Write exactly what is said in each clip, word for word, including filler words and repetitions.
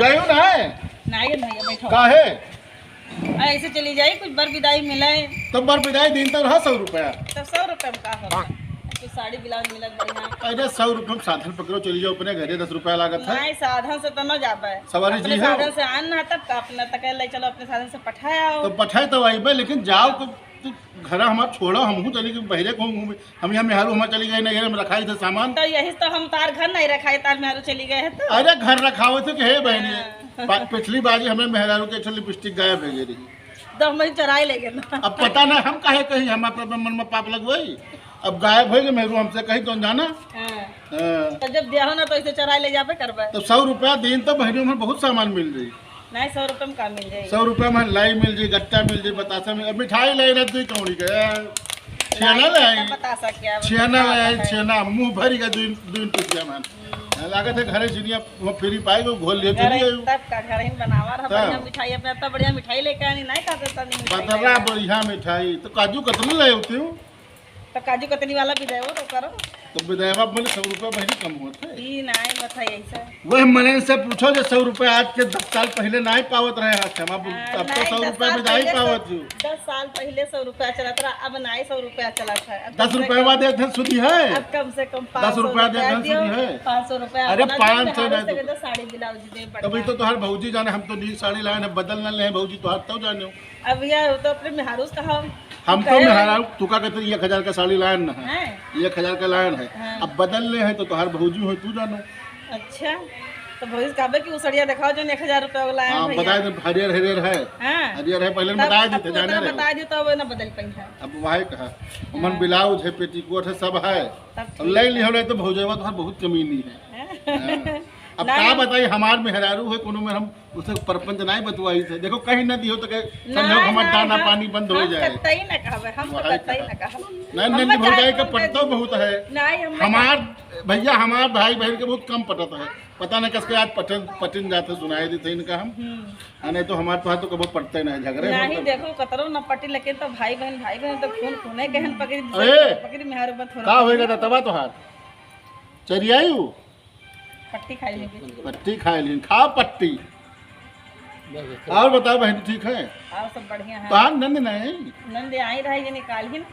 गयो ना है? नहीं, नहीं, बैठो। काहे? ऐसे चली जाई, कुछ बर बिदाई मिले। तो बर बिदाई दिन तो रहा सौ रुपया। तब सौ रुपया में का होगा? कुछ साड़ी ब्लाउज मिलत बढ़िया। अरे, सौ रुपया में साधन पकड़ो, चली जाओ अपने घरे, दस रुपया लागत है। नहीं, साधन से तो न जाबे। सवारी अपने जी हो? साधन से आन ना, तब का अपना तक ले चलो, अपने साधन से पठाए आओ। तो पठाए तो आइबे, लेकिन जाओ तो, तो घर हमार छोड़ो, हमहू चली गए बहरे को घूमे। हम यहाँ मेहरू हमार चली गए, नहीं हम रखाई थे सामान। तो यही तो हम तार घर नहीं रखाए, तार मेहरू चली गए है तो। अरे, घर रखावे थे कि हे बहनी, हाँ। पा-, पिछली बाजी हमें मेहरारू के एक ठो लिपस्टिक गायब हो गई रही। तो हम चुराई ले गए ना। अब पता ना हम काहे कही, हम अपने मन में पाप लगवाई। अब गायब हो गए मेहरू, हमसे कही तो जाना। हाँ। हाँ। तो जब दिया हो ना तो इसे चुराई ले जाबे करबे। तो सौ रुपया दिन तो बहनी में बहुत सामान मिल रही। नहीं, सौ रुपया में का मिल जाई? सौ रुपया में लाई मिल जाई, गट्टा मिल जाई, बतासा मिल, अब मिठाई लाई ना दुई कौड़ी के। छेना लाई, लाई आई। बता सके, अब छेना बता लाई आई, सके। छेना मुँह भरी का दुई, दुई टुकिया में। हम्म। लागत है घरे चिनिया वो फ्री पाई, वो घोल लिए घरे चली गई। तब का घर ही बनावा रहा, तब। बढ़िया मिठाई, अपने इतना बढ़िया मिठाई लेके आनी, नहीं खाते इतना मिठाई बतरा लेके। बढ़िया मिठाई, तो काजू कतली ले होती हूँ। तो काजू कतली वाला भी देवो तो करो। तो बिदायवा बोले, "सौ रुपया बहिनी कम होत है।" ई नाई होत है ऐसा। वह मने से पूछो जो सौ रुपया आज के दस साल पहले नाई पावत रहे हाथ से, अब, हाँ, अब तो नाई, सौ दस रुपया साल बिदाई पहले पावत सौ, हूँ। दस साल पहले सौ रुपया चलत रहा, अब नाई सौ रुपया चलत है। अब दस कम से रुपया कम, बाद एक दिन सुधी है। अब कम से कम दस पाँच सौ रुपया रुपया देख सुधी दियो, है। पाँच सौ रुपया अरे, अपना पाँच सौ दे, ना दे। साड़ी ब्लाउज दे, तभी बढ़िया। तो तोहार भौजी जाने, हम तो नी साड़ी लाए हैं, बदल ना ले हैं भौजी, तोहार तो जाने हो। अब यह तो अपने मेहरारू से कहा। हम तो कहे मेहरारू, तू का कहते एक हजार का साड़ी लायन ना है। हैं? एक हजार का लायन है। हाँ। अब बदल ले है तो तोहार भौजी हो, तू जानो। अच्छा, तो भौजी से कहबे कि उ सड़िया दिखाओ जो एक हजार रुपया वाला है हाँ, भैया। बता दे, हरियर हरियर है। हाँ। हरियर है, पहले तब बताए अब देते, जाने उतना रहे। बता दियो तो अब ना बदल पाई है। अब वही कहा, उमन हाँ। ब्लाउज है, पेटीकोट है, सब है। तब अब ठीक ले है। लिहो ले तो भौजवा तोहार बहुत कमीनी है। हाँ। हाँ। अब नहीं। का बताई, हमार मेहरारू है, कोनो में हम उसे परपंच नाई बतवाई थे। देखो, कहीं ना दियो तो कहे, ना, समझो, हमार ना, दाना हम, पानी बंद हो हम जाए। कतई ना कहबे, हम तो वही कतई कहा। ना कहब। नहीं, हम नहीं, बच्चा भौजाई का कौन पटतो कर बहुत है। नहीं, हम बच्चा हमार, भैया, हमार भाई बहन के बहुत कम पटत है। पता नहीं कसके आज पटन, पटिन जाते सुनाई देते इनका हम। हम्म। हाँ, नहीं तो हमार तो, तो कबो पटते नहीं, झगड़े नहीं, होते। देखो, कतरो न पटी, लेकिन तो भाई बहन, भाई बहन तो खून खूने के हन, पकड़ी, अरे! पकड़ी मेहरारू बत हो का रहा होएगा है। दतवा तोहार? चरियाई हूँ? पट्टी खाई लेंगे। पट्टी खाई लीन, खाओ पट्टी। बस, अच्छा। और बताओ बहन, ठीक है? और सब बढ़िया है। तोहार नंद नहीं? नंद आई रहा, ये निकाल ही ना।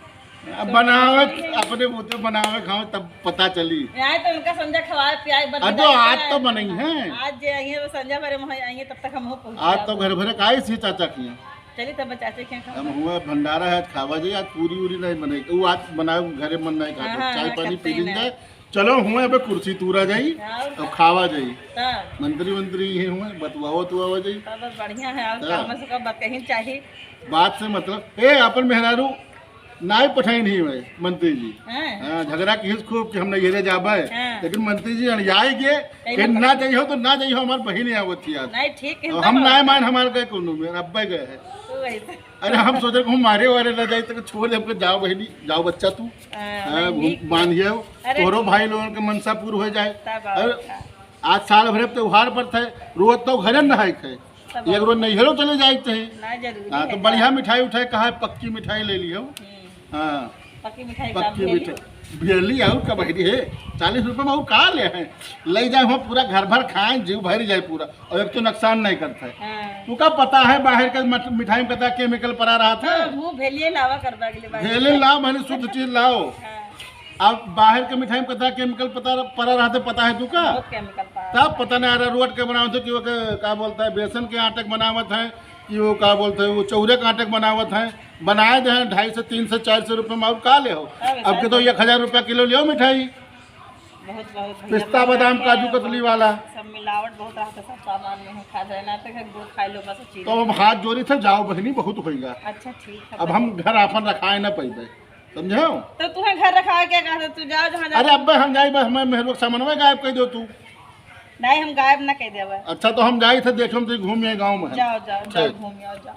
अब तो बनावे, खाई लेंगे। अपने बूते बनावे खाओ, तब पता चली। आए तो उनका संझा खवाए पियाए, बदल अब तो जाए आज है। तो बनई है। आज जे आई है, वो संझा भरे में आई है, तब तक हम हो पहुँच आज जाए। तो घर भरे का आई सी चाचा की। चली तब चाचा के यहाँ हम खाओ। हुआ भंडारा है, आज खावा जाए, आज पूरी उरी नहीं बने। वो आज बनावे घरे मन नहीं खाते, हाँ, हाँ, चाय हाँ, पानी करते पी ही लीन नहीं। जाए। चलो, हुए अबे कुर्सी तूरा जाई, हाँ, और और का? खावा जाई। हाँ। मंत्री वंत्री ही हुए, बतुआवा तुआवा जाई। तब बस बढ़िया है, और हाँ। काम से कब बात कहीं चाहिए। बात से मतलब, ए, अपन मेहरारू नाई पठाई नहीं हुए, मंत्री जी। हाँ। हाँ, झगड़ा किहिस खूब कि हम नैहरे जाबे, हाँ। लेकिन मंत्री जी अणियाई के, कहीं कि ना ना जाइहो तो ना जाइहो, हमार बहिन आवत थी आज। नहीं, ठीक है, और हम तब नाई और मान, हमार गए कोनो में, अब्बे गए है। तो वही तो। अरे, हम सोचे कि हम मारे वारे ना जाए, तो छोड़ दे हमको, जाओ बहिनी, जाओ बच्चा तू। हाँ, हाँ, नहीं, घूम, ठीक है। मान गया हो। अरे, तोहरो ठीक। भाई लोगन के मनसा पूर हो जाए। तब और अरे, का। आज साल भर अब त्योहार पर थे, रोज तो घरे न नहाए थे। तब एक रोज नैहरो चले जाए थे। ना, जरूरी हाँ, है तो का? बढ़िया मिठाई उठाई कहा है, पक्की मिठाई ले लियो। हम्म। हाँ। पक्की मिठाई का पक्की भेली? मिठाई। भेली और का बहिनी है, चालीस रुपया में और का ले हैं? ले जाए वहाँ पूरा घर भर खाए, जीव भर जाए पूरा। और एक तो नुकसान नहीं करता है। हाँ। तू का पता है बाहर के मट-, मिठाई में कितना केमिकल पड़ा रहा था? हाँ, मुँह भेलिए लावा करबा अगली बार। भेलिए लाओ, मैंने शुद्ध चीज लाओ। हाँ। अब बाहर के मिठाई में कितना केमिकल पता, पड़ा रहा था, पता है तू का? बहुत केमिकल पड़ा तब रहा। पता नहीं आ रहा, रोड के बनावत हो कि वो के, का बोलता है, बेसन के आटे के बनावत है कि वो का बोलते हैं, वो चौरे के आटे के बनावत है, बनाए दे हैं ढाई सौ, तीन सौ, चार सौ रुपये में, और का ले हो? अरे अब के तो सर। एक हजार रुपया किलो लियो मिठाई। बहुत, बहुत भैया, पिस्ता, बादाम, काजू कतली वाला। सब मिलावट बहुत रहता, सब सामान में है, खा जाए ना, तो गुड़ खाए लो, बस चीज। तो हम हाथ जोड़ी थे, जाओ बहिनी, बहुत होइगा। अच्छा, ठीक है, अब हम घर आपन रखाए ना पइबे, समझो? तो तुम्हें घर रखाए क्या कहते, तू जाओ जहाँ जाओ। अरे अब्बे हम जाई, बस हमें मेहरुआ के सामानवा गायब कर दो तू। नहीं, हम गायब ना कर देवे। अच्छा, तो हम जाई थे, देख हम तो घूम आए गाँव में। जाओ, जाओ, जाओ, ठीक। घूम आओ, जाओ।